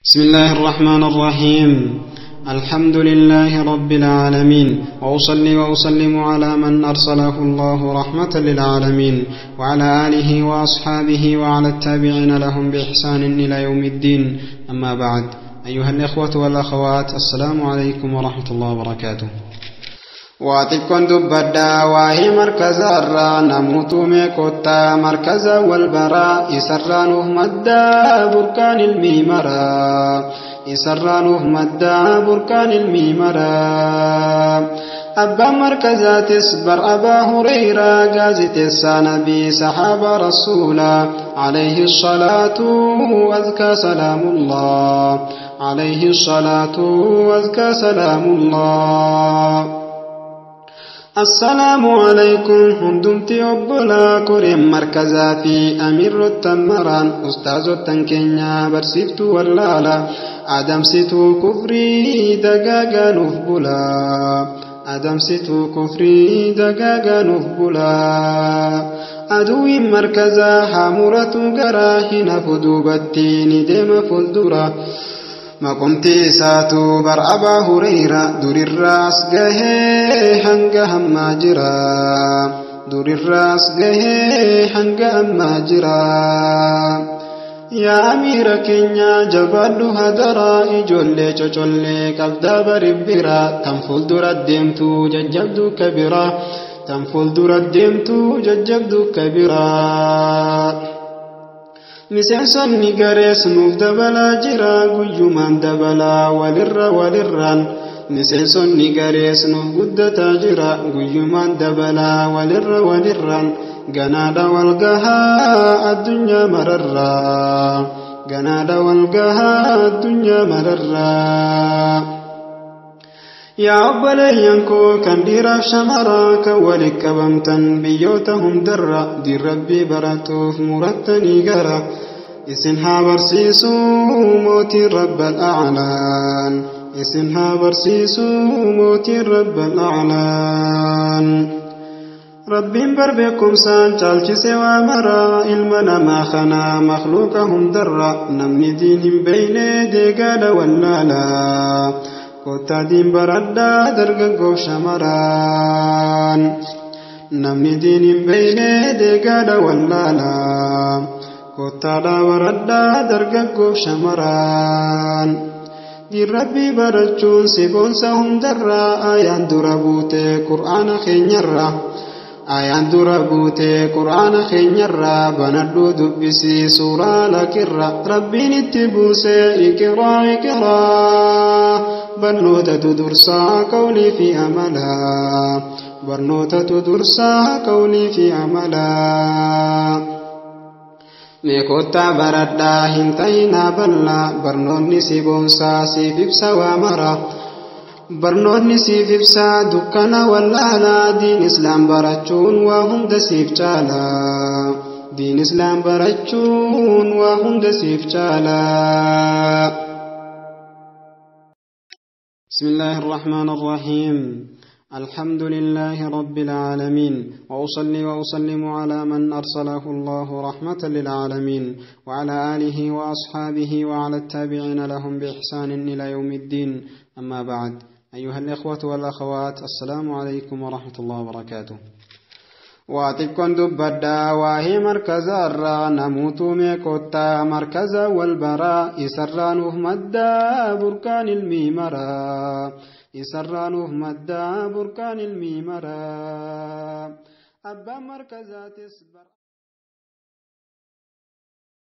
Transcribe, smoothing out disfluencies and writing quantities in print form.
بسم الله الرحمن الرحيم. الحمد لله رب العالمين، وأصلي وأسلم على من أرسله الله رحمة للعالمين، وعلى آله وأصحابه وعلى التابعين لهم بإحسان إلى يوم الدين. أما بعد، أيها الإخوة والأخوات، السلام عليكم ورحمة الله وبركاته. Waa xiqqoon dubbadhaa waa'ee markazaarraa, namuutu meekottaa markaza wal baraa. Isarraa nuuf maddaa burqaan ilmii maraa, isarraa nuuf maddaa burqaan ilmii maraa. Abbaan markazaatis bar Abaa Hureyraa, gaazexeessaa Nabii, sahaaba Rasuulaa, alayhi salaatu wazkaa salaamullah, alayhi salaatu wazkaa salaamullah. Assalaamu alaykum hundumti obbolaa koreen markazaa fi amiirrottan maraan, ustaazottan keenya, barsiiftuu wallaala, adamsituu kufrii dagaagaa nuuf bulaa, adamsituu kufrii dagaagaa nuuf bulaa. Aduwwiin markazaa haa muratu garaa, hin hafu duubatti, ni deema fuuldura. Maqumti isaatu bar Abaa Hureyra, durirraas gahee hanga hammaa jira, durirraas gahee hanga ammaa jira. Yaa amiira keenya, jabaadhu hadaraa, ijoollee cocollee qabdaa baribbira, tan fuuldura deemtu jajjabduu kabira, tan fuuldura deemtu jajjabduu kabira. Miseensonni garees nuuf dabalaa jira, guyyumaan dabalaa walirra walirraan. Miseensonni garees nuuf guddataa jira, guyyumaan dabalaa walirra walirraan. Ganaadha walgahaa addunyaa mararraa, ganaadha walgahaa addunyaa mararraa. Yaa obboleeyyan koo kan dhiiraaf shamaraa, kan walitti qabamtan biyyoota hundarra, diin Rabbii baratuuf murattanii gara, isin haa barsiisuu mootiin Rabbal A'laan, isin haa barsiisuu mootiin Rabbal A'laan. Rabbiin bar beekumsaan caalchise waa maraa ilma namaa kanaa makluuqa hundarra. Namni diin hin beeyne deegaadha wallaalaa. Kottaa diin baradhaa dargaggoof shamaraan. Namni diin hin beeyne deegaadha wallaalaa. Kottaadhaa baradhaa dargaggoof shamaraan. Diin Rabbii barachuun si boonsa hundarraa. Ayaan dura buute Qur'aana keenyarraa, ayaan dura buute Qur'aana keenyarraa, banadhuu dubbisii suuraa lakirra. Rabbiin itti buuse iqiraa iqiraa. Barnootatu dursaa qawlii fi amalaa, barnootatu dursaa qawlii fi amalaa. Mee kottaa baradhaa, hin ta'inaa bal'aa. Barnoonni si boonsaa, siif ibsa waa mara. Barnoonni siif ibsaa dukkana wallaalaa. Diin Islaam barachuun waa hunda siif caalaa, diin Islaam barachuun waa hunda siif caalaa. بسم الله الرحمن الرحيم. الحمد لله رب العالمين، وأصلي وأسلم على من أرسله الله رحمة للعالمين، وعلى آله وأصحابه وعلى التابعين لهم بإحسان إلى يوم الدين. أما بعد، أيها الإخوة والأخوات، السلام عليكم ورحمة الله وبركاته. Waa xiqqoon dubbadhaa waa'ee markazaarraa, namuutu meekottaa markaza wal baraa. Isarraa nuuf maddaa burqaan ilmii maraa, isarraa nuuf maddaa burqaan ilmii maraa. Abbaan markazaatis